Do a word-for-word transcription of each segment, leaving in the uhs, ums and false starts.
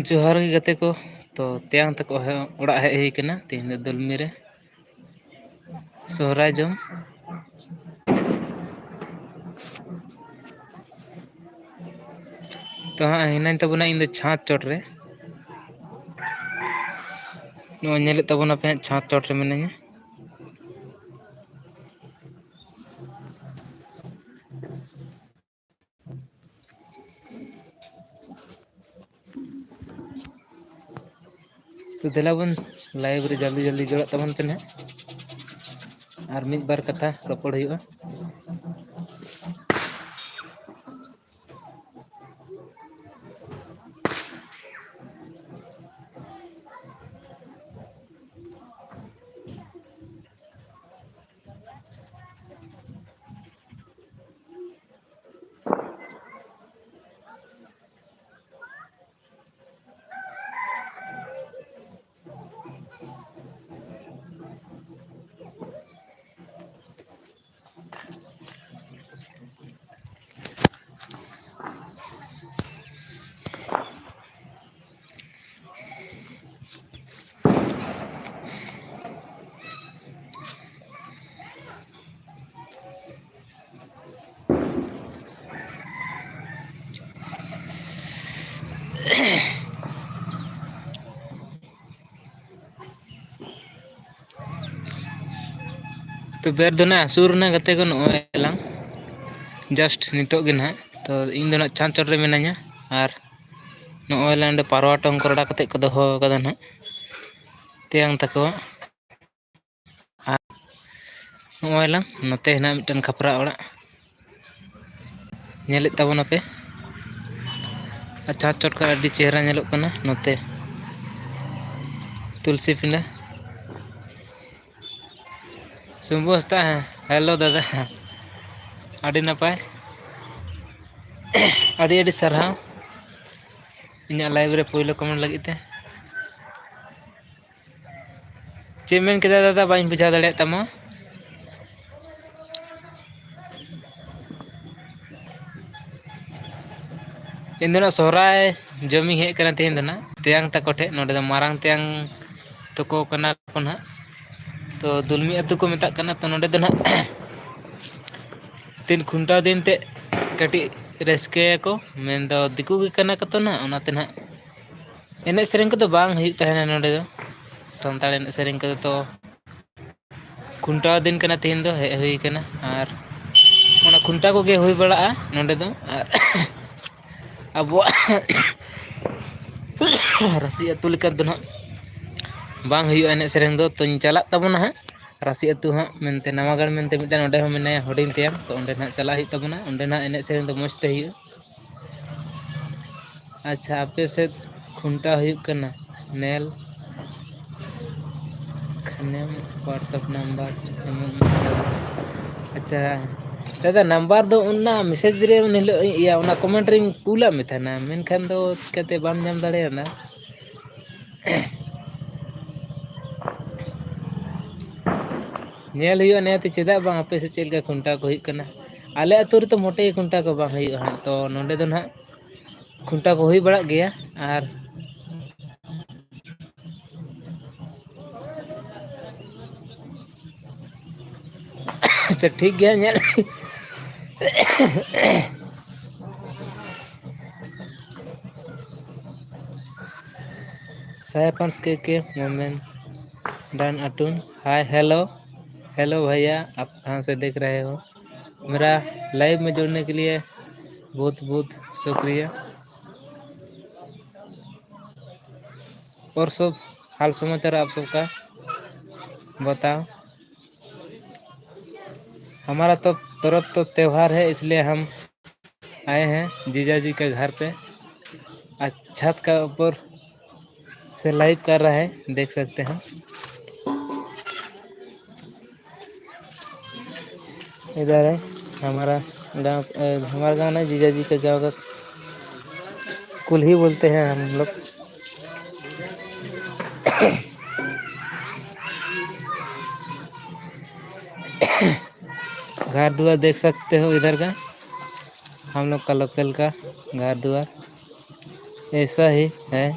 ᱡᱚᱦᱟᱨ ᱜᱮ ᱜᱟᱛᱮ ᱠᱚ᱾ ᱛᱚ ᱛᱮᱭᱟᱝ ᱛᱟᱠᱚ ᱦᱮ-, ᱚᱲᱟᱜ ᱦᱮᱡ ᱦᱩᱭ ᱠᱟᱱᱟ ᱛᱮᱦᱮᱧ ᱫᱚ ᱫᱩᱞᱢᱤ ᱨᱮ ᱥᱚᱦᱨᱟᱭ ᱡᱚᱢ᱾ ᱛᱚ ᱦᱟᱸᱜ ᱦᱤᱱᱟᱹᱧ ᱛᱟᱵᱚᱱᱟ ᱤᱧ ᱫᱚ ᱪᱷᱟᱸᱫᱽ ᱪᱚᱴ ᱨᱮ᱾ ᱱᱚᱜᱼᱚᱭ ᱧᱮᱞᱮᱫ ᱛᱟᱵᱚᱱᱟᱯᱮ ᱦᱟᱸᱜ ᱪᱷᱟᱸᱫᱽ ᱪᱚᱴ ᱨᱮ ᱢᱤᱱᱟᱹᱧᱟ᱾ ᱛᱚ ᱫᱮᱞᱟ ᱵᱚᱱ live ᱨᱮ ᱡᱚᱞᱫᱤ ᱡᱚᱞᱫᱤ ᱡᱚᱲᱟᱜ ᱛᱟᱵᱚᱱ ᱯᱮ ᱱᱟᱦᱟᱜ, ᱟᱨ ᱢᱤᱫ ᱵᱟᱨ ᱠᱟᱛᱷᱟ ᱨᱚᱯᱚᱲ ᱦᱩᱭᱩᱜᱼᱟ᱾ ᱛᱚ ᱵᱮᱨ ᱫᱚ ᱱᱟᱜ ᱦᱟᱹᱥᱩᱨ ᱮᱱᱟ ᱜᱟᱛᱮ ᱠᱚ, ᱱᱚᱜᱼᱚᱭ ᱞᱟᱝ just ᱱᱤᱛᱚᱜ ᱜᱮ ᱱᱟᱦᱟᱜ᱾ ᱛᱚ ᱤᱧ ᱫᱚ ᱱᱟᱜ ᱪᱷᱟᱸᱫᱽ ᱪᱚᱴ ᱨᱮ ᱢᱤᱱᱟᱹᱧᱟ, ᱟᱨ ᱱᱚᱜᱼᱚᱭ ᱞᱮ ᱚᱸᱰᱮ ᱯᱟᱨᱣᱟ ᱴᱚᱝ ᱠᱚᱨᱰᱟ ᱠᱟᱛᱮᱫ ᱠᱚ ᱫᱚᱦᱚ ᱠᱟᱫᱟ ᱱᱟᱦᱟᱜ ᱛᱮᱭᱟᱝ ᱛᱟᱠᱚᱣᱟᱜ᱾ ᱟᱨ ᱱᱚᱜᱼᱚᱭ ᱞᱟᱝ ᱱᱚᱛᱮ ᱦᱮᱱᱟᱜ ᱢᱤᱫᱴᱮᱱ ᱠᱷᱟᱯᱨᱟ ᱚᱲᱟᱜ, ᱧᱮᱞᱮᱫ ᱛᱟᱵᱚᱱᱟᱯᱮ᱾ ᱟᱨ ᱪᱷᱟᱸᱫᱽ ᱪᱚᱴ ᱠᱷᱚᱱ ᱟᱹᱰᱤ ᱪᱮᱦᱨᱟ ᱧᱮᱞᱚᱜ ᱠᱟᱱᱟ ᱱᱚᱛᱮ ᱛᱩᱞᱥᱤ ᱯᱤᱸᱰᱟᱹ᱾ ᱥᱚᱢᱵᱷᱩ ᱦᱟᱸᱥᱫᱟ, ᱦᱮᱸ, hello ᱫᱟᱫᱟ, ᱟᱹᱰᱤ ᱱᱟᱯᱟᱭ, ᱟᱹᱰᱤ ᱟᱹᱰᱤ ᱥᱟᱨᱦᱟᱣ ᱤᱧᱟᱹᱜ live ᱨᱮ ᱯᱳᱭᱞᱳ comment ᱞᱟᱹᱜᱤᱫ ᱛᱮ᱾ ᱪᱮᱫ ᱢᱮᱱ ᱠᱮᱫᱟ ᱫᱟᱫᱟ? ᱵᱟᱹᱧ ᱵᱩᱡᱷᱟᱹᱣ ᱫᱟᱲᱮᱭᱟᱜ ᱛᱟᱢᱟ᱾ ᱤᱧ ᱫᱚ ᱱᱟᱜ ᱥᱚᱦᱨᱟᱭ ᱡᱚᱢᱤᱧ ᱦᱮᱡ ᱟᱠᱟᱱᱟ ᱛᱮᱦᱮᱧ ᱫᱚ ᱱᱟᱦᱟᱜ ᱛᱮᱭᱟᱝ ᱛᱟᱠᱚ ᱴᱷᱮᱡ᱾ ᱱᱚᱰᱮ ᱫᱚ ᱢᱟᱨᱟᱝ ᱛᱮᱭᱟᱝ ᱛᱟᱠᱚ ᱠᱟᱱᱟ ᱠᱚ ᱱᱟᱦᱟᱜ᱾ ᱛᱚ ᱫᱩᱞᱢᱤ ᱟᱹᱛᱩ ᱠᱚ ᱢᱮᱛᱟᱜ ᱠᱟᱱᱟ᱾ ᱛᱚ ᱱᱚᱰᱮ ᱫᱚ ᱱᱟᱦᱟᱜ ᱫᱤᱱ ᱠᱷᱩᱱᱴᱟᱹᱣ ᱫᱤᱱ ᱛᱮ ᱠᱟᱹᱴᱤᱡ ᱨᱟᱹᱥᱠᱟᱹᱭᱟᱠᱚ, ᱢᱮᱱᱫᱚ ᱫᱤᱠᱩ ᱜᱮ ᱠᱟᱱᱟ ᱠᱚ ᱛᱚ ᱱᱟᱦᱟᱜ, ᱚᱱᱟᱛᱮ ᱱᱟᱦᱟᱜ ᱮᱱᱮᱡ ᱥᱮᱨᱮᱧ ᱠᱚᱫᱚ ᱵᱟᱝ ᱦᱩᱭᱩᱜ ᱛᱟᱦᱮᱱᱟ ᱱᱚᱰᱮ ᱫᱚ᱾ ᱥᱟᱱᱛᱟᱲ ᱮᱱᱮᱡ ᱥᱮᱨᱮᱧ ᱠᱚᱫᱚ ᱛᱚ ᱠᱷᱩᱱᱴᱟᱹᱣ ᱫᱤᱱ ᱠᱟᱱᱟ ᱛᱮᱦᱮᱧ ᱫᱚ, ᱦᱮᱡ ᱦᱩᱭ ᱠᱟᱱᱟ᱾ ᱟᱨ ᱚᱱᱟ ᱠᱷᱩᱱᱴᱟᱹᱣ ᱠᱚᱜᱮ ᱦᱩᱭ ᱵᱟᱲᱟᱜᱼᱟ ᱱᱚᱰᱮ ᱫᱚ᱾ ᱟᱨ ᱟᱵᱚᱣᱟᱜ ᱨᱟᱹᱥᱤ ᱟᱹᱛᱩ ᱞᱮᱠᱟ ᱫᱚ ᱱᱟᱦᱟᱜ ᱵᱟᱝ ᱦᱩᱭᱩᱜᱼᱟ ᱮᱱᱮᱡ ᱥᱮᱨᱮᱧ ᱫᱚ᱾ ᱛᱚᱧ ᱪᱟᱞᱟᱜ ᱛᱟᱵᱚᱱᱟ ᱦᱟᱸᱜ ᱨᱟᱹᱥᱤ ᱟᱹᱛᱩ ᱦᱟᱸᱜ ᱢᱮᱱᱛᱮ, ᱱᱟᱣᱟᱜᱟᱲ ᱢᱮᱱᱛᱮ ᱢᱤᱫᱴᱟᱝ ᱚᱸᱰᱮ ᱦᱚᱸ ᱢᱮᱱᱟᱭᱟ ᱦᱩᱰᱤᱧ ᱛᱮᱭᱟᱝ᱾ ᱛᱚ ᱚᱸᱰᱮ ᱱᱟᱦᱟᱜ ᱪᱟᱞᱟᱜ ᱦᱩᱭᱩᱜ ᱛᱟᱵᱚᱱᱟ, ᱚᱸᱰᱮ ᱱᱟᱦᱟᱜ ᱮᱱᱮᱡ ᱥᱮᱨᱮᱧ ᱫᱚ ᱢᱚᱡᱽ ᱛᱮ ᱦᱩᱭᱩᱜᱼᱟ᱾ ᱟᱪᱪᱷᱟ, ᱟᱯᱮ ᱥᱮᱫ ᱠᱷᱩᱱᱴᱟᱹᱣ ᱦᱩᱭᱩᱜ ᱠᱟᱱᱟ? ᱧᱮᱞ ᱠᱷᱟᱱᱮᱢ WhatsApp ᱱᱟᱢᱵᱟᱨ ᱮᱢᱚᱜ ᱢᱮ᱾ ᱟᱪᱪᱷᱟ ᱫᱟᱫᱟ, ᱱᱟᱢᱵᱟᱨ ᱫᱚ ᱚᱱᱟ ᱢᱮᱥᱮᱡᱽ ᱨᱮ ᱩᱱ ᱦᱤᱞᱳᱜ, ᱤᱭᱟᱹ, ᱚᱱᱟ ᱠᱚᱢᱮᱱᱴ ᱨᱤᱧ ᱠᱩᱞᱟᱫ ᱢᱮ ᱛᱟᱦᱮᱱᱟ, ᱢᱮᱱᱠᱷᱟᱱ ᱫᱚ ᱪᱤᱠᱟᱹᱛᱮ ᱵᱟᱢ ᱧᱟᱢ ᱫᱟᱲᱮᱭᱟᱫᱟ? ᱧᱮᱞ ᱦᱩᱭᱩᱜᱼᱟ ᱱᱤᱦᱟᱹᱛ ᱪᱮᱫᱟᱜ ᱵᱟᱝ ᱟᱯᱮ ᱥᱮᱫ ᱪᱮᱫ ᱞᱮᱠᱟ ᱠᱷᱩᱱᱴᱟᱹᱣ ᱠᱚ ᱦᱩᱭᱩᱜ ᱠᱟᱱᱟ᱾ ᱟᱞᱮ ᱟᱹᱛᱩ ᱨᱮᱫᱚ ᱢᱚᱴᱮ ᱜᱮ ᱠᱷᱩᱱᱴᱟᱹᱣ ᱠᱚ ᱵᱟᱝ ᱦᱩᱭᱩᱜᱼᱟ ᱦᱟᱸᱜ᱾ ᱛᱚ ᱱᱚᱰᱮ ᱫᱚ ᱱᱟᱦᱟᱜ ᱠᱷᱩᱱᱴᱟᱹᱣ ᱠᱚ ᱦᱩᱭ ᱵᱟᱲᱟᱜ ᱜᱮᱭᱟ᱾ ᱟᱨ ᱟᱪᱪᱷᱟ, ᱴᱷᱤᱠ ᱜᱮᱭᱟ, ᱧᱮᱞ᱾ साय पाँच के के मोमेंट डन अटून। हाय, हेलो, हेलो भैया, आप कहाँ से देख रहे हो? मेरा लाइव में जुड़ने के लिए बहुत बहुत शुक्रिया। और सब हाल समाचार आप सबका बताओ। हमारा तो तरफ तो त्यौहार है, इसलिए हम आए हैं जीजा जी के घर पे। आज छत का ऊपर से लाइव कर रहा है, देख सकते हैं। इधर है हमारा गांव, अ, हमारा गांव नहीं, जीजा जी के गांव का कुल्ही बोलते हैं हम लोग। घर दुआर देख सकते हो इधर का, हम लोग का लोकल का घर दुआर। ऐसा ही है।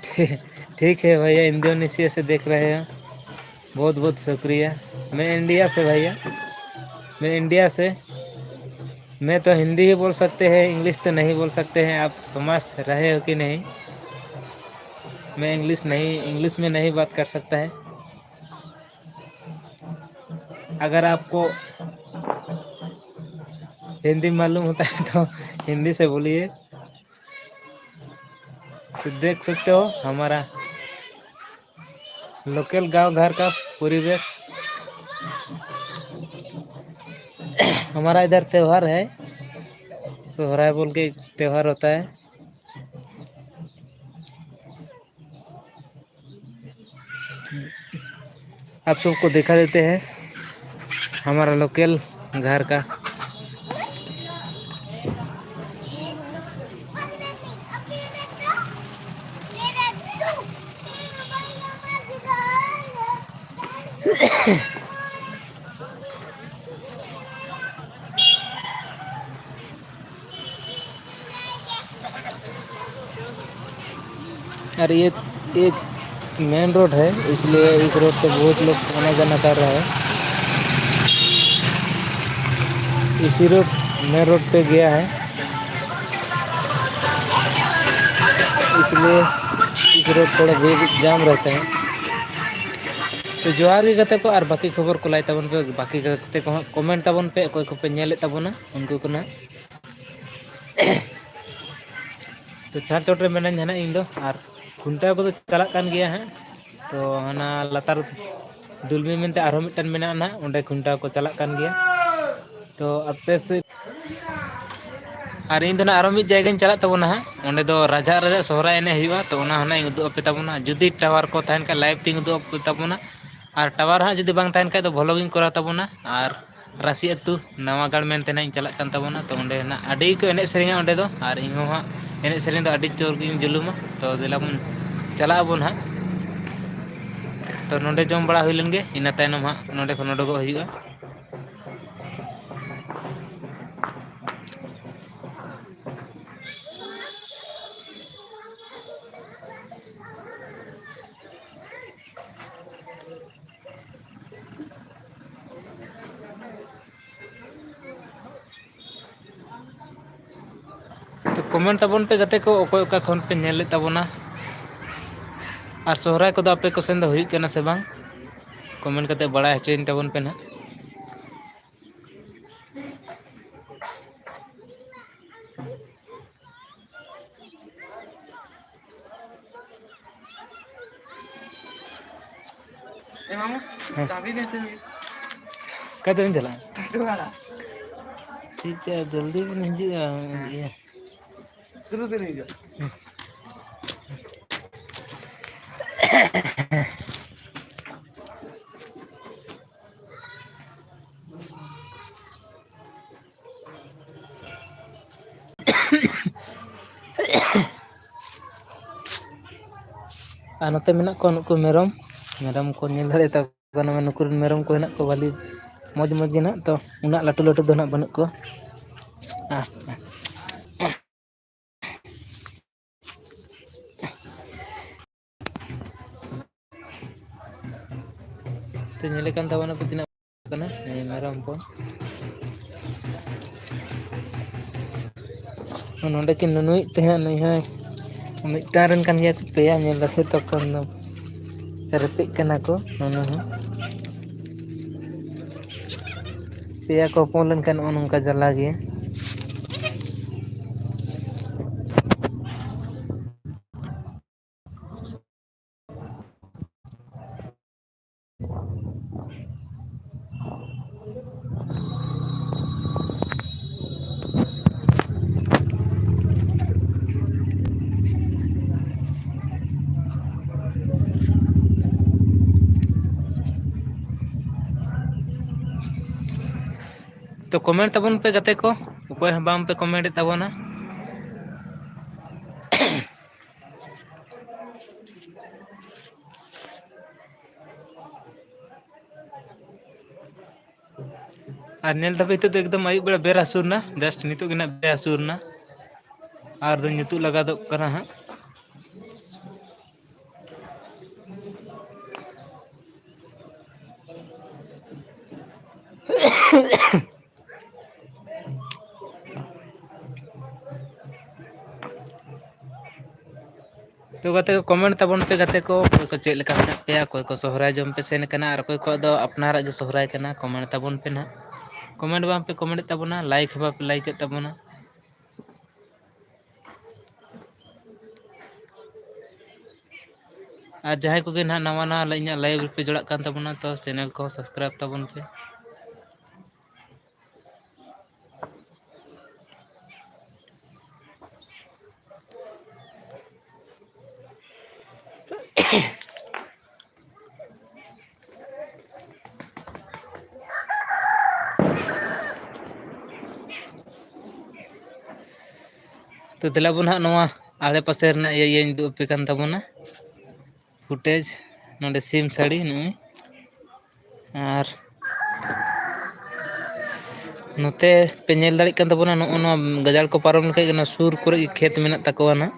ठीक, ठीक है भैया, इंडोनेशिया से देख रहे हैं, बहुत बहुत शुक्रिया। मैं इंडिया से भैया, मैं इंडिया से। मैं तो हिंदी ही बोल सकते हैं, इंग्लिश तो नहीं बोल सकते हैं। आप समझ रहे हो कि नहीं? मैं इंग्लिश नहीं, इंग्लिश में नहीं बात कर सकता है। अगर आपको हिंदी मालूम होता है तो हिंदी से बोलिए। तो देख सकते हो हमारा लोकल गांव घर का परिवेश। हमारा इधर त्यौहार है, सोहराय बोल के एक त्यौहार होता है। आप सबको दिखा देते हैं हमारा लोकल घर का। और ये एक मेन रोड है, इसलिए इस रोड पे बहुत लोग आना जाना कर रहा है। इसी रोड, मेन रोड पे गया है, इसलिए इस रोड थोड़ा भी जाम रहता है। तो जोहार ᱜᱮ ᱜᱟᱛᱮ ᱠᱚ, ᱟᱨ ᱵᱟᱹᱠᱤ ᱠᱷᱚᱵᱚᱨ ᱠᱚ ᱞᱟᱹᱭ ᱛᱟᱵᱚᱱ ᱯᱮ, ᱵᱟᱹᱠᱤ ᱜᱟᱛᱮ ᱠᱚᱦᱚᱸ ᱠᱚᱢᱮᱱᱴ ᱛᱟᱵᱚᱱ ᱯᱮ, ᱚᱠᱚᱭ ᱠᱚᱯᱮ ᱧᱮᱞᱮᱫ ᱛᱟᱵᱚᱱᱟ ᱩᱱᱠᱩ ᱠᱚ ᱱᱟᱜ᱾ ᱛᱚ ᱪᱷᱟᱸᱫᱽ ᱪᱚᱴ ᱨᱮ ᱢᱮᱱᱟᱹᱧ ᱦᱟᱸᱜ ᱤᱧ ᱫᱚ, ᱟᱨ ᱠᱷᱩᱱᱴᱟᱹᱣ ᱠᱚᱫᱚ ᱪᱟᱞᱟᱜ ᱠᱟᱱ ᱜᱮᱭᱟ ᱦᱟᱸᱜ᱾ ᱛᱚ ᱦᱟᱱᱟ ᱞᱟᱛᱟᱨ ᱫᱩᱞᱢᱤ ᱢᱮᱱᱛᱮ ᱟᱨᱦᱚᱸ ᱢᱤᱫᱴᱟᱝ ᱢᱮᱱᱟᱜᱼᱟ ᱱᱟᱦᱟᱜ, ᱚᱸᱰᱮ ᱠᱷᱩᱱᱴᱟᱹᱣ ᱠᱚ ᱪᱟᱞᱟᱜ ᱠᱟᱱ ᱜᱮᱭᱟ᱾ ᱛᱚ ᱟᱯᱮ ᱥᱮᱫ, ᱟᱨ ᱤᱧ ᱫᱚ ᱱᱟᱦᱟᱜ ᱟᱨᱦᱚᱸ ᱢᱤᱫ ᱡᱟᱭᱜᱟᱧ ᱪᱟᱞᱟᱜ ᱛᱟᱵᱚᱱᱟ ᱦᱟᱸᱜ, ᱚᱸᱰᱮ ᱫᱚ ᱨᱟᱡᱟ ᱨᱟᱡᱟ ᱥᱚᱦᱨᱟᱭ ᱮᱱᱮᱡ ᱦᱩᱭᱩᱜᱼᱟ᱾ ᱛᱚ ᱚᱱᱟ ᱦᱚᱸ ᱱᱟᱦᱟᱜ ᱤᱧ ᱩᱫᱩᱜ ᱟᱯᱮ ᱛᱟᱵᱚᱱᱟ, ᱡᱩᱫᱤ ᱴᱟᱣᱟᱨ ᱠᱚ ᱛᱟᱦᱮᱱ ᱠᱷᱟᱱ ᱞᱟᱭᱤᱵᱷ ᱛᱤᱧ ᱩᱫᱩᱜ ᱟᱯᱮ ᱛᱟᱵᱚᱱᱟ, ᱟᱨ ᱴᱟᱣᱟᱨ ᱦᱟᱸᱜ ᱡᱩᱫᱤ ᱵᱟᱝ ᱛᱟᱦᱮᱱ ᱠᱷᱟᱱ ᱫᱚ ᱵᱷᱚᱞᱚᱜ ᱤᱧ ᱠᱚᱨᱟᱣ ᱛᱟᱵᱚᱱᱟ᱾ ᱟᱨ ᱨᱟᱹᱥᱤ ᱟᱹᱛᱩ ᱱᱟᱣᱟ ᱜᱟᱲ ᱢᱮᱱᱛᱮ ᱱᱟᱦᱟᱜ ᱤᱧ ᱪᱟᱞᱟᱜ ᱠᱟᱱ ᱛᱟᱵᱚᱱᱟ᱾ ᱛᱚ ᱚᱸᱰᱮ ᱱᱟᱦᱟᱜ ᱟᱹᱰᱤ ᱠᱚ ᱮᱱᱮᱡ ᱥᱮᱨᱮᱧᱟ ᱚᱸᱰᱮ ᱫᱚ, ᱟᱨ ᱤᱧ ᱦᱚᱸ ᱦᱟᱸᱜ ᱮᱱᱮᱡ ᱥᱮᱨᱮᱧ ᱫᱚ ᱟᱹᱰᱤ ᱡᱳᱨ ᱜᱤᱧ ᱡᱩᱞᱩᱢᱟ᱾ ᱛᱚ ᱫᱮᱞᱟ ᱵᱚᱱ ᱪᱟᱞᱟᱜ ᱟᱵᱚᱱ ᱦᱟᱸᱜ᱾ ᱛᱚ ᱱᱚᱰᱮ ᱡᱚᱢ ᱵᱟᱲᱟ ᱦᱩᱭ ᱞᱮᱱ ᱜᱮ, ᱤᱱᱟᱹ ᱛᱟᱭᱱᱚᱢ ᱦᱟᱸᱜ ᱱᱚᱰᱮ ᱠᱷᱚᱱ ᱩᱰᱩᱠᱚᱜ ᱦᱩᱭᱩᱜᱼᱟ᱾ ᱛᱚ comment ᱛᱟᱵᱚᱱ ᱯᱮ ᱜᱟᱛᱮ ᱠᱚ, ᱚᱠᱚᱭ ᱚᱠᱟ ᱠᱷᱚᱱ ᱯᱮ ᱧᱮᱞᱮᱫ ᱛᱟᱵᱚᱱᱟ, ᱟᱨ ᱥᱚᱦᱨᱟᱭ ᱠᱚᱫᱚ ᱟᱯᱮ ᱠᱚᱥᱮᱱ ᱫᱚ ᱦᱩᱭᱩᱜ ᱠᱟᱱᱟ ᱥᱮ ᱵᱟᱝ? Comment ᱠᱟᱛᱮ ᱵᱟᱲᱟᱭ ᱦᱚᱪᱚᱭᱤᱧ ᱛᱟᱵᱚᱱ ᱯᱮ ᱱᱟᱦᱟᱜ᱾ ᱮ ᱢᱟᱢᱩ, ᱦᱮᱸ᱾ ᱪᱟᱵᱤ ᱫᱮ ᱥᱮ᱾ ᱚᱠᱟ ᱛᱮᱵᱮᱱ ᱪᱟᱞᱟᱜᱼᱟ? ᱴᱟᱴᱩ ᱟᱲᱟ᱾ ᱴᱷᱤᱠ ᱜᱮᱭᱟ, ᱡᱚᱞᱫᱤ ᱵᱮᱱ ᱦᱤᱡᱩᱜᱼᱟ, ᱦᱮᱸ᱾ ᱤᱭᱟᱹ᱾ ᱫᱩᱨᱩ ᱫᱩᱨᱩ ᱦᱤᱡᱩᱜ᱾ ᱦᱮᱸ᱾ ᱟᱨ ᱱᱚᱛᱮ ᱢᱮᱱᱟᱜ ᱠᱚᱣᱟ ᱱᱩᱠᱩ ᱢᱮᱨᱚᱢ, ᱢᱮᱨᱚᱢ ᱠᱚ ᱧᱮᱞ ᱫᱟᱲᱮᱭᱟᱛᱟ ᱠᱚ ᱠᱟᱱᱟ, ᱱᱩᱠᱩ ᱨᱮᱱ ᱢᱮᱨᱚᱢ ᱠᱚ ᱦᱮᱱᱟᱜ ᱠᱚᱣᱟ ᱵᱷᱟᱞᱤ ᱢᱚᱡᱽ ᱢᱚᱡᱽ ᱜᱮ ᱱᱟᱦᱟᱜ, ᱛᱚ ᱩᱱᱟᱹᱜ ᱞᱟᱹᱴᱩ ᱞᱟᱹᱴᱩ ᱫᱚ ᱱᱟᱦᱟᱜ ᱵᱟᱹᱱᱩᱜ ᱠᱚᱣᱟ᱾ ᱛᱚ ᱧᱮᱞᱮ ᱠᱟᱱ ᱛᱟᱵᱚᱱᱟ ᱯᱮ ᱛᱤᱱᱟᱹᱜ ᱠᱟᱱᱟ, ᱦᱮᱸ, ᱢᱮᱨᱚᱢ ᱦᱚᱯᱚᱱ᱾ ᱱᱚᱰᱮ ᱠᱤᱱ ᱱᱩᱱᱩᱭᱮᱫ ᱛᱟᱦᱮᱸᱫ, ᱱᱩᱭ ᱦᱚᱸᱭ ᱢᱤᱫᱴᱟᱝ ᱨᱮᱱ ᱠᱟᱱ ᱜᱮᱭᱟ ᱠᱚ, ᱯᱮᱭᱟ ᱧᱮᱞ ᱫᱟᱯᱮ ᱛᱚᱠᱷᱚᱱ ᱫᱚ ᱨᱮᱯᱮᱡ ᱠᱟᱱᱟ ᱠᱚ, ᱱᱩᱱᱩ ᱦᱚᱸ᱾ ᱯᱮᱭᱟ ᱠᱚ ᱦᱚᱯᱚᱱ ᱞᱮᱱᱠᱷᱟᱱ ᱱᱚᱜᱼᱚ ᱱᱚᱝᱠᱟ ᱡᱟᱞᱟ ᱜᱮ᱾ ᱛᱚ comment ᱛᱟᱵᱚᱱ ᱯᱮ ᱜᱟᱛᱮ ᱠᱚ, ᱚᱠᱚᱭ ᱦᱚᱸ ᱵᱟᱝ ᱯᱮ comment ᱮᱫ ᱛᱟᱵᱚᱱᱟ᱾ ᱟᱨ ᱧᱮᱞ ᱛᱟᱯᱮ, ᱱᱤᱛᱚᱜ ᱫᱚ ᱮᱠᱫᱚᱢ ᱟᱹᱭᱩᱵ ᱵᱮᱲᱟ ᱵᱮᱨ ᱦᱟᱹᱥᱩᱨ ᱮᱱᱟ, just ᱱᱤᱛᱚᱜ ᱜᱮ ᱱᱟᱜ ᱵᱮᱨ ᱦᱟᱹᱥᱩᱨ ᱮᱱᱟ᱾ ᱟᱨ ᱫᱚ ᱧᱩᱛᱩᱜ ᱞᱟᱜᱟᱫᱚᱜ ᱠᱟᱱᱟ ᱦᱟᱸᱜ᱾ ᱛᱚ ᱜᱟᱛᱮ ᱠᱚ, comment ᱛᱟᱵᱚᱱ ᱯᱮ ᱜᱟᱛᱮ ᱠᱚ, ᱚᱠᱚᱭ ᱠᱚ ᱪᱮᱫ ᱞᱮᱠᱟ ᱢᱮᱱᱟᱜ ᱯᱮᱭᱟ, ᱚᱠᱚᱭ ᱠᱚ ᱥᱚᱦᱨᱟᱭ ᱡᱚᱢ ᱯᱮ ᱥᱮᱱ ᱠᱟᱱᱟ, ᱟᱨ ᱚᱠᱚᱭ ᱠᱚᱣᱟᱜ ᱫᱚ ᱟᱯᱱᱟᱨᱟᱜ ᱜᱮ ᱥᱚᱦᱨᱟᱭ ᱠᱟᱱᱟ, comment ᱛᱟᱵᱚᱱ ᱯᱮ ᱱᱟᱦᱟᱜ᱾ Comment ᱵᱟᱝ ᱯᱮ comment ᱮᱫ ᱛᱟᱵᱚᱱᱟ, like ᱦᱚᱸ ᱵᱟᱯᱮ like ᱮᱫ ᱛᱟᱵᱚᱱᱟ᱾ ᱟᱨ ᱡᱟᱦᱟᱸᱭ ᱠᱚᱜᱮ ᱱᱟᱦᱟᱜ ᱱᱟᱣᱟ ᱱᱟᱣᱟ ᱤᱧᱟᱹᱜ live ᱨᱮᱯᱮ ᱡᱚᱲᱟᱜ ᱠᱟᱱ ᱛᱟᱵᱚᱱᱟ, ᱛᱚ channel ᱠᱚᱦᱚᱸ subscribe ᱛᱟᱵᱚᱱ ᱯᱮ᱾ ᱛᱚ ᱫᱮᱞᱟ ᱵᱚᱱ ᱦᱟᱸᱜ ᱱᱚᱣᱟ ᱟᱲᱮ ᱯᱟᱥᱮ ᱨᱮᱱᱟᱜ ᱤᱭᱟᱹ, ᱤᱭᱟᱹᱧ ᱩᱫᱩᱜ ᱟᱯᱮ ᱠᱟᱱ ᱛᱟᱵᱚᱱᱟ, footage᱾ ᱱᱚᱰᱮ ᱥᱤᱢ ᱥᱟᱹᱲᱤ ᱱᱚᱜᱼᱚᱭ, ᱟᱨ ᱱᱚᱛᱮ ᱯᱮ ᱧᱮᱞ ᱫᱟᱲᱮᱭᱟᱜ ᱠᱟᱱ ᱛᱟᱵᱚᱱᱟ, ᱱᱚᱜᱼᱚ ᱱᱚᱣᱟ ᱜᱟᱡᱟᱲ ᱠᱚ ᱯᱟᱨᱚᱢ ᱞᱮᱠᱷᱟᱡ ᱜᱮ ᱱᱚᱣᱟ ᱥᱩᱨ ᱠᱚᱨᱮ ᱜᱮ ᱠᱷᱮᱛ ᱢᱮᱱᱟᱜ ᱛᱟᱠᱚᱣᱟ ᱱᱟᱜ᱾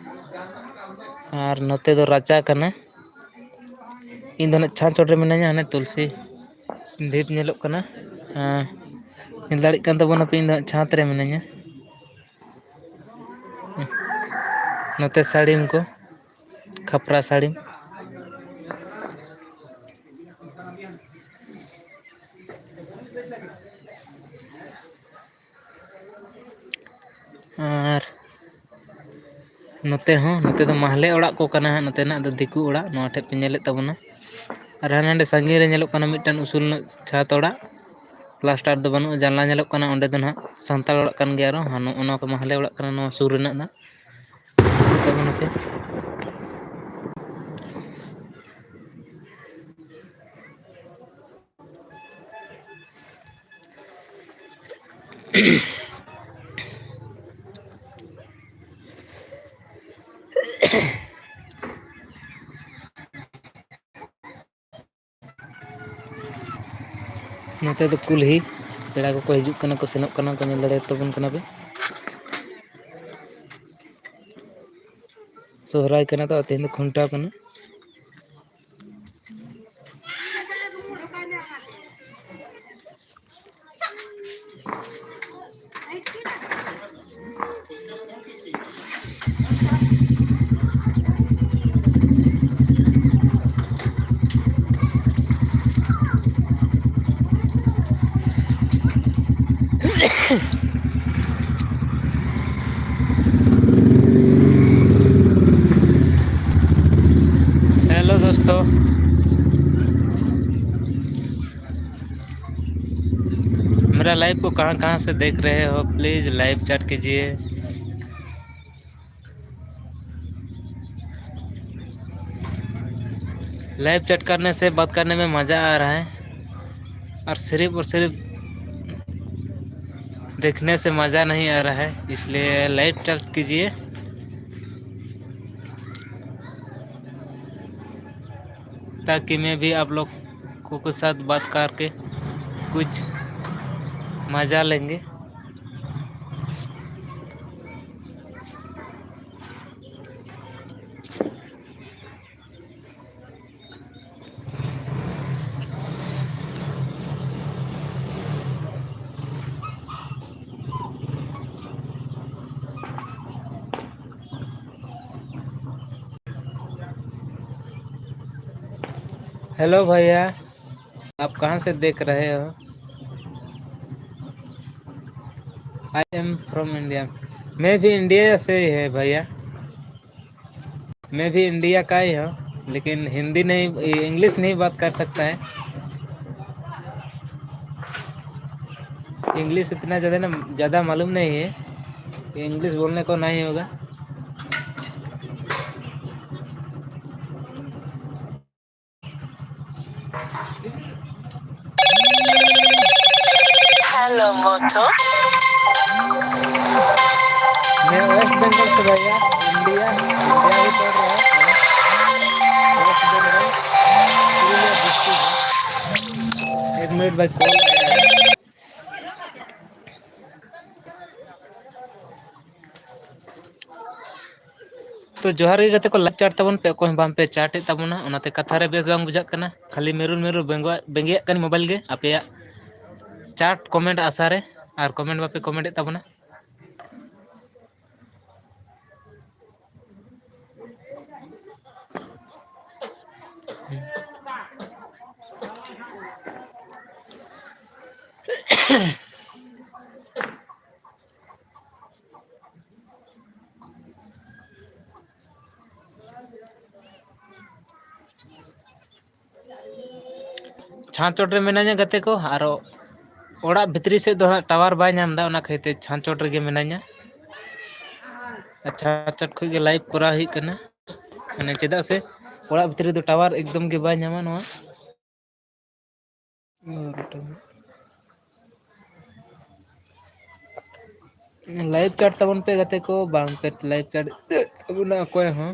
ᱟᱨ ᱱᱚᱛᱮ ᱫᱚ ᱨᱟᱪᱟ ᱠᱟᱱᱟ᱾ ᱤᱧ ᱫᱚ ᱱᱟᱜ ᱪᱷᱟᱸᱫᱽ ᱪᱚᱴ ᱨᱮ ᱢᱤᱱᱟᱹᱧᱟ, ᱦᱟᱱᱮ ᱛᱩᱞᱥᱤ ᱰᱷᱤᱯ ᱧᱮᱞᱚᱜ ᱠᱟᱱᱟ᱾ ᱦᱮᱸ, ᱧᱮᱞ ᱫᱟᱲᱮᱭᱟᱜ ᱠᱟᱱ ᱛᱟᱵᱚᱱᱟᱯᱮ, ᱤᱧ ᱫᱚ ᱦᱟᱸᱜ ᱪᱷᱟᱸᱫᱽ ᱨᱮ ᱢᱤᱱᱟᱹᱧᱟ᱾ ᱱᱚᱛᱮ ᱥᱟᱹᱲᱤᱢ ᱠᱚ, ᱠᱷᱟᱯᱨᱟ ᱥᱟᱹᱲᱤᱢ᱾ ᱟᱨ ᱱᱚᱛᱮ ᱦᱚᱸ, ᱱᱚᱛᱮ ᱫᱚ ᱢᱟᱦᱞᱮ ᱚᱲᱟᱜ ᱠᱚ ᱠᱟᱱᱟ ᱦᱟᱸᱜ, ᱱᱚᱛᱮᱱᱟᱜ ᱫᱚ ᱫᱤᱠᱩ ᱚᱲᱟᱜ, ᱱᱚᱣᱟ ᱴᱷᱮᱡ ᱯᱮ ᱧᱮᱞᱮᱫ ᱛᱟᱵᱚᱱᱟ᱾ ᱟᱨ ᱦᱟᱱᱮ ᱦᱟᱸᱰᱮ ᱥᱟᱺᱜᱤᱧ ᱨᱮ ᱧᱮᱞᱚᱜ ᱠᱟᱱᱟ ᱢᱤᱫᱴᱟᱝ ᱩᱥᱩᱞ ᱧᱚᱜ ᱪᱷᱟᱛ ᱚᱲᱟᱜ, ᱯᱞᱟᱥᱴᱟᱨ ᱫᱚ ᱵᱟᱹᱱᱩᱜᱼᱟ, ᱡᱟᱱᱞᱟ ᱧᱮᱞᱚᱜ ᱠᱟᱱᱟ, ᱚᱸᱰᱮ ᱫᱚ ᱱᱟᱦᱟᱜ ᱥᱟᱱᱛᱟᱲ ᱚᱲᱟᱜ ᱠᱟᱱ ᱜᱮᱭᱟ᱾ ᱟᱨᱚ ᱦᱟᱱ-, ᱚᱱᱟ ᱠᱚ ᱢᱟᱦᱞᱮ ᱚᱲᱟᱜ ᱠᱟᱱᱟ ᱱᱚᱣᱟ ᱥᱩᱨ ᱨᱮᱱᱟᱜ ᱫᱚ᱾ ᱛᱟᱵᱚᱱᱟᱯᱮ᱾ ᱱᱚᱛᱮ ᱫᱚ ᱠᱩᱞᱦᱤ᱾ ᱯᱮᱲᱟ ᱠᱚᱠᱚ ᱦᱤᱡᱩᱜ ᱠᱟᱱᱟ ᱠᱚ, ᱥᱮᱱᱚᱜ ᱠᱟᱱᱟ ᱠᱚ, ᱧᱮᱞ ᱫᱟᱲᱮᱭᱟᱛᱟᱵᱚᱱ ᱠᱟᱱᱟ ᱯᱮ᱾ ᱥᱚᱦᱨᱟᱭ ᱠᱟᱱᱟ ᱛᱚ, ᱛᱮᱦᱮᱧ ᱫᱚ ᱠᱷᱩᱱᱴᱟᱹᱣ ᱠᱟᱱᱟ᱾ हेलो दोस्तों, मेरा लाइव को कहाँ कहाँ से देख रहे हो, प्लीज लाइव चैट कीजिए। लाइव चैट करने से बात करने में मज़ा आ रहा है, और सिर्फ और सिर्फ देखने से मज़ा नहीं आ रहा है, इसलिए लाइव चैट कीजिए, ताकि मैं भी आप लोग को के साथ बात करके कुछ मज़ा लेंगे। हेलो भैया, आप कहाँ से देख रहे हो? I am from India. मैं भी इंडिया से ही है भैया। मैं भी इंडिया का ही हूँ, लेकिन हिंदी नहीं, इंग्लिश नहीं बात कर सकता है। इंग्लिश इतना ज़्यादा ना, ज़्यादा मालूम नहीं है, इंग्लिश बोलने को नहीं होगा। हेलो मोटो। मैं वेस्ट बंगाल से भैया, इंडिया भी पड़ रहा है। वेस्ट बंगाल, पुरुलिया डिस्ट्रिक्ट है। एक मिनट भाई, कॉल आया है। ᱛᱚ ᱡᱚᱦᱟᱨ ᱜᱮ ᱜᱟᱛᱮ ᱠᱚ, ᱞᱟᱭᱤᱵᱷ ᱪᱟᱴ ᱛᱟᱵᱚᱱ ᱯᱮ, ᱚᱠᱚᱭ ᱦᱚᱸ ᱵᱟᱝ ᱯᱮ ᱪᱟᱴ ᱮᱫ ᱛᱟᱵᱚᱱᱟ, ᱚᱱᱟᱛᱮ ᱠᱟᱛᱷᱟ ᱨᱮ ᱵᱮᱥ ᱵᱟᱝ ᱵᱩᱡᱷᱟᱹᱜ ᱠᱟᱱᱟ᱾ ᱠᱷᱟᱹᱞᱤ ᱢᱮᱨᱩᱞ ᱢᱮᱨᱩᱞ ᱵᱮᱸᱜᱮᱫ ᱠᱟᱱ ᱢᱳᱵᱟᱭᱤᱞ ᱜᱮ, ᱟᱯᱮᱭᱟᱜ ᱪᱟᱴ ᱠᱚᱢᱮᱱᱴ ᱟᱥᱟ ᱨᱮ, ᱟᱨ ᱠᱚᱢᱮᱱᱴ ᱵᱟᱯᱮ ᱠᱚᱢᱮᱱᱴ ᱮᱫ ᱛᱟᱵᱚᱱᱟ᱾ ᱪᱷᱟᱸᱫᱽ ᱪᱚᱴ ᱨᱮ ᱢᱮᱱᱟᱹᱧᱟ ᱜᱟᱛᱮ ᱠᱚ, ᱟᱨᱚ ᱚᱲᱟᱜ ᱵᱷᱤᱛᱨᱤ ᱥᱮᱫ ᱫᱚ ᱦᱟᱸᱜ ᱴᱟᱣᱟᱨ ᱵᱟᱭ ᱧᱟᱢ ᱮᱫᱟ, ᱚᱱᱟ ᱠᱷᱟᱹᱛᱤᱨ ᱛᱮ ᱪᱷᱟᱸᱫᱽ ᱪᱚᱴ ᱨᱮᱜᱮ ᱢᱮᱱᱟᱹᱧᱟ᱾ ᱟᱨ ᱪᱷᱟᱸᱫᱽ ᱪᱚᱴ ᱠᱷᱚᱱ ᱜᱮ ᱞᱟᱭᱤᱵᱷ ᱠᱚᱨᱟᱣ ᱦᱩᱭᱩᱜ ᱠᱟᱱᱟ, ᱢᱟᱱᱮ ᱪᱮᱫᱟᱜ ᱥᱮ ᱚᱲᱟᱜ ᱵᱷᱤᱛᱨᱤ ᱨᱮᱫᱚ ᱴᱟᱣᱟᱨ ᱮᱠᱫᱚᱢ ᱜᱮ ᱵᱟᱭ ᱧᱟᱢᱟ ᱱᱚᱣᱟ᱾ ᱞᱟᱭᱤᱵᱷ ᱪᱟᱴ ᱛᱟᱵᱚᱱ ᱯᱮ ᱜᱟᱛᱮ ᱠᱚ, ᱵᱟᱝ ᱯᱮ ᱞᱟᱭᱤᱵᱷ ᱪᱟᱴ ᱛᱟᱵᱚᱱᱟ ᱚᱠᱚᱭ ᱦᱚᱸ᱾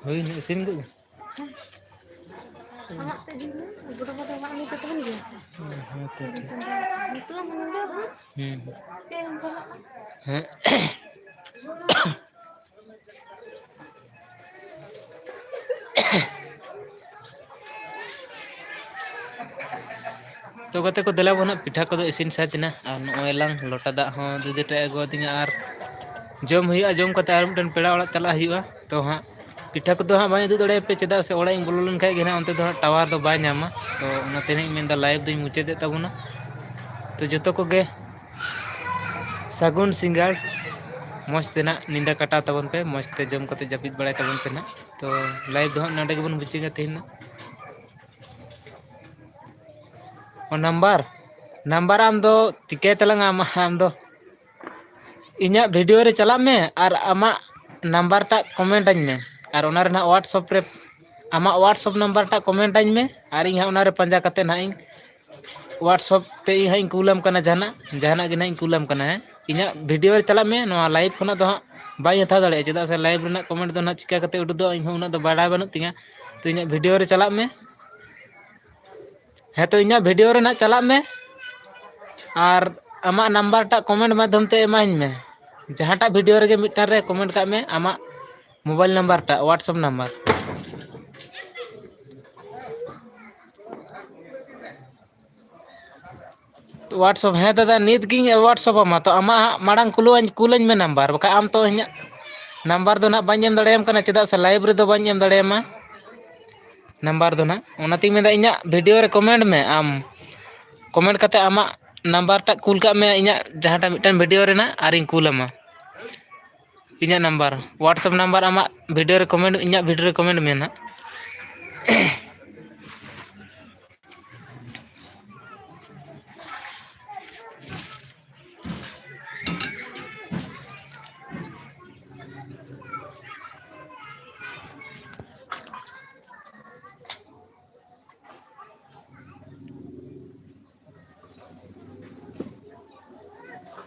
ᱦᱩᱭᱱᱟ, ᱤᱥᱤᱱ ᱠᱮᱫ ᱫᱚ? ᱟᱢᱟᱜ ᱛᱮ ᱤᱫᱤ ᱢᱮ, ᱵᱩᱰᱷᱟᱹ ᱵᱟ ᱫᱚ ᱚᱲᱟᱜ ᱩᱱᱤ ᱫᱚ ᱛᱟᱦᱮᱱ ᱜᱮᱭᱟ ᱥᱮ? ᱦᱮᱸ, ᱦᱮᱸ, ᱛᱚ᱾ ᱱᱤᱛᱚᱜ ᱦᱚᱸ ᱱᱚᱰᱮ ᱦᱚᱸ ᱦᱮᱸ᱾ ᱯᱮ ᱦᱚᱲ ᱪᱟᱞᱟᱜ ᱠᱟᱱᱟ᱾ ᱦᱮᱸ᱾ ᱛᱚ ᱜᱟᱛᱮ ᱠᱚ, ᱫᱮᱞᱟ ᱵᱚᱱ ᱦᱟᱸᱜ, ᱯᱤᱴᱷᱟᱹ ᱠᱚᱫᱚ ᱤᱥᱤᱱ ᱥᱟᱹᱛ ᱮᱱᱟ, ᱟᱨ ᱱᱚᱜᱼᱚᱭ ᱞᱟᱝ ᱞᱚᱴᱟ ᱫᱟᱜ ᱦᱚᱸ ᱫᱤᱫᱤ ᱴᱟᱜ ᱮ ᱟᱹᱜᱩ ᱟᱹᱫᱤᱧᱟ, ᱟᱨ ᱡᱚᱢ ᱦᱩᱭᱩᱜᱼᱟ᱾ ᱡᱚᱢ ᱠᱟᱛᱮ ᱟᱨ ᱢᱤᱫᱴᱮᱱ ᱯᱮᱲᱟ ᱚᱲᱟᱜ ᱪᱟᱞᱟᱜ ᱦᱩᱭᱩᱜᱼᱟ᱾ ᱛᱚ ᱦᱟᱸᱜ ᱯᱤᱴᱷᱟᱹ ᱠᱚᱫᱚ ᱦᱟᱸᱜ ᱵᱟᱹᱧ ᱩᱫᱩᱜ ᱫᱟᱲᱮᱭᱟᱯᱮ, ᱪᱮᱫᱟᱜ ᱥᱮ ᱚᱲᱟᱜ ᱤᱧ ᱵᱚᱞᱚ ᱞᱮᱱᱠᱷᱟᱡ ᱜᱮ ᱦᱟᱸᱜ ᱚᱱᱛᱮ ᱫᱚ ᱦᱟᱸᱜ ᱴᱟᱣᱟᱨ ᱫᱚ ᱵᱟᱭ ᱧᱟᱢᱟ᱾ ᱛᱚ ᱚᱱᱟᱛᱮ ᱦᱟᱸᱜ ᱤᱧ ᱢᱮᱱᱫᱟ, ᱞᱟᱭᱤᱵᱷ ᱫᱚᱧ ᱢᱩᱪᱟᱹᱫᱮᱫ ᱛᱟᱵᱚᱱᱟ᱾ ᱛᱚ ᱡᱚᱛᱚ ᱠᱚᱜᱮ ᱥᱟᱹᱜᱩᱱ ᱥᱤᱸᱜᱟᱲ, ᱢᱚᱡᱽ ᱛᱮ ᱱᱟᱜ ᱧᱤᱫᱟᱹ ᱠᱟᱴᱟᱣ ᱛᱟᱵᱚᱱ ᱯᱮ, ᱢᱚᱡᱽ ᱛᱮ ᱡᱚᱢ ᱠᱟᱛᱮ ᱡᱟᱹᱯᱤᱫ ᱵᱟᱲᱟᱭ ᱛᱟᱵᱚᱱ ᱯᱮ ᱱᱟᱜ᱾ ᱛᱚ ᱞᱟᱭᱤᱵᱷ ᱫᱚ ᱦᱟᱸᱜ ᱱᱚᱸᱰᱮ ᱜᱮᱵᱚᱱ ᱢᱩᱪᱟᱹᱫᱟ ᱛᱮᱦᱮᱧ ᱫᱚ᱾ ᱚ, ᱱᱟᱢᱵᱟᱨ, ᱱᱟᱢᱵᱟᱨ ᱟᱢ ᱫᱚ ᱪᱤᱠᱟᱹᱭ ᱛᱟᱞᱟᱝᱟ ᱟᱢ, ᱟᱢ ᱫᱚ? ᱤᱧᱟᱹᱜ ᱵᱷᱤᱰᱤᱭᱳ ᱨᱮ ᱪᱟᱞᱟᱜ ᱢᱮ ᱟᱨ ᱟᱢᱟᱜ ᱱᱟᱢᱵᱟᱨ ᱴᱟᱜ ᱠᱚᱢᱮᱱᱴ ᱟᱹᱧ ᱢᱮ, ᱟᱨ ᱚᱱᱟ ᱨᱮᱱᱟᱜ WhatsApp ᱨᱮ ᱟᱢᱟᱜ WhatsApp ᱱᱟᱢᱵᱟᱨ ᱴᱟᱜ ᱠᱚᱢᱮᱱᱴ ᱟᱹᱧ ᱢᱮ, ᱟᱨ ᱤᱧ ᱦᱟᱸᱜ ᱚᱱᱟ ᱨᱮ ᱯᱟᱸᱡᱟ ᱠᱟᱛᱮ ᱱᱟᱦᱟᱜ ᱤᱧ WhatsApp ᱛᱮ ᱤᱧ ᱦᱟᱸᱜ ᱤᱧ ᱠᱩᱞᱟᱢ ᱠᱟᱱᱟ, ᱡᱟᱦᱟᱱᱟᱜ, ᱡᱟᱦᱟᱱᱟᱜ ᱜᱮ ᱱᱟᱦᱟᱜ ᱤᱧ ᱠᱩᱞᱟᱢ ᱠᱟᱱᱟ᱾ ᱦᱮᱸ, ᱤᱧᱟᱹᱜ ᱵᱷᱤᱰᱤᱭᱳ ᱨᱮ ᱪᱟᱞᱟᱜ ᱢᱮ, ᱱᱚᱣᱟ ᱞᱟᱭᱤᱵᱷ ᱠᱷᱚᱱᱟᱜ ᱫᱚ ᱦᱟᱸᱜ ᱵᱟᱹᱧ ᱦᱟᱛᱟᱣ ᱫᱟᱲᱮᱭᱟᱜᱼᱟ, ᱪᱮᱫᱟᱜ ᱥᱮ ᱞᱟᱭᱤᱵᱷ ᱨᱮᱱᱟᱜ ᱠᱚᱢᱮᱱᱴ ᱫᱚ ᱱᱟᱦᱟᱜ ᱪᱤᱠᱟ ᱠᱟᱛᱮ ᱩᱰᱩᱠᱚᱜᱼᱟ, ᱤᱧ ᱦᱚᱸ ᱩᱱᱟᱹᱜ ᱫᱚ ᱵᱟᱲᱟᱭ ᱵᱟᱹᱱᱩᱜ ᱛᱤᱧᱟᱹ᱾ ᱛᱚ ᱤᱧᱟᱹᱜ ᱵᱷᱤᱰᱤᱭᱳ ᱨᱮ ᱪᱟᱞᱟᱜ ᱢᱮ᱾ ᱦᱮᱸ, ᱛᱚ ᱤᱧᱟᱹᱜ ᱵᱷᱤᱰᱤᱭᱳ ᱨᱮ ᱱᱟᱦᱟᱜ ᱪᱟᱞᱟᱜ ᱢᱮ, ᱟᱨ ᱟᱢᱟᱜ ᱱᱟᱢᱵᱟᱨ ᱴᱟᱜ ᱠᱚᱢᱮᱱᱴ ᱢᱟᱫᱽᱫᱷᱚᱢ ᱛᱮ ᱮᱢᱟᱹᱧ ᱢᱮ᱾ ᱡᱟᱦᱟᱸᱴᱟᱜ ᱵᱷᱤᱰᱤᱭᱳ ᱨᱮᱜᱮ ᱢᱤᱫᱴᱟᱝ ᱨᱮ ᱠᱚᱢᱮᱱᱴ ᱠᱟᱜ ᱢᱮ ᱟᱢᱟᱜ ᱢᱳᱵᱟᱭᱤᱞ ᱱᱟᱢᱵᱟᱨ ᱴᱟᱜ, WhatsApp ᱱᱟᱢᱵᱟᱨ᱾ WhatsApp, ᱦᱮᱸ ᱫᱟᱫᱟ, ᱱᱤᱛ ᱜᱤᱧ WhatsApp ᱟᱢᱟ᱾ ᱛᱚ ᱟᱢᱟᱜ ᱦᱟᱸᱜ ᱢᱟᱲᱟᱝ ᱠᱩᱞᱟᱹᱧ, ᱠᱩᱞᱟᱹᱧ ᱢᱮ ᱱᱟᱢᱵᱟᱨ, ᱵᱟᱠᱷᱟᱡ ᱟᱢ ᱛᱚ ᱤᱧᱟᱹᱜ ᱱᱟᱢᱵᱟᱨ ᱫᱚ ᱱᱟᱦᱟᱜ ᱵᱟᱹᱧ ᱮᱢ ᱫᱟᱲᱮᱭᱟᱢ ᱠᱟᱱᱟ, ᱪᱮᱫᱟᱜ ᱥᱮ ᱞᱟᱭᱤᱵᱷ ᱨᱮᱫᱚ ᱵᱟᱹᱧ ᱮᱢ ᱫᱟᱲᱮᱭᱟᱢᱟ ᱱᱟᱢᱵᱟᱨ ᱫᱚ ᱱᱟᱦᱟᱜ᱾ ᱚᱱᱟᱛᱤᱧ ᱢᱮᱱᱫᱟ, ᱤᱧᱟᱹᱜ ᱵᱷᱤᱰᱤᱭᱳ ᱨᱮ ᱠᱚᱢᱮᱱᱴ ᱢᱮ ᱟᱢ, ᱠᱚᱢᱮᱱᱴ ᱠᱟᱛᱮ ᱟᱢᱟᱜ ᱱᱟᱢᱵᱟᱨ ᱴᱟᱜ ᱠᱩᱞ ᱠᱟᱜ ᱢᱮ ᱤᱧᱟᱹᱜ ᱡᱟᱦᱟᱸᱴᱟᱜ ᱢᱤᱫᱴᱟᱝ ᱵᱷᱤᱰᱤᱭᱳ ᱨᱮᱱᱟᱜ, ᱟᱨᱤᱧ ᱠᱩᱞ ᱟᱢᱟ ᱤᱧᱟᱹᱜ ᱱᱟᱢᱵᱟᱨ, WhatsApp ᱱᱟᱢᱵᱟᱨ ᱟᱢᱟᱜ ᱵᱷᱤᱰᱤᱭᱳ ᱨᱮ ᱠᱚᱢᱮᱱᱴ, ᱤᱧᱟᱹᱜ ᱵᱷᱤᱰᱤᱭᱳ ᱨᱮ ᱠᱚᱢᱮᱱᱴ ᱢᱮ ᱱᱟᱦᱟᱜ᱾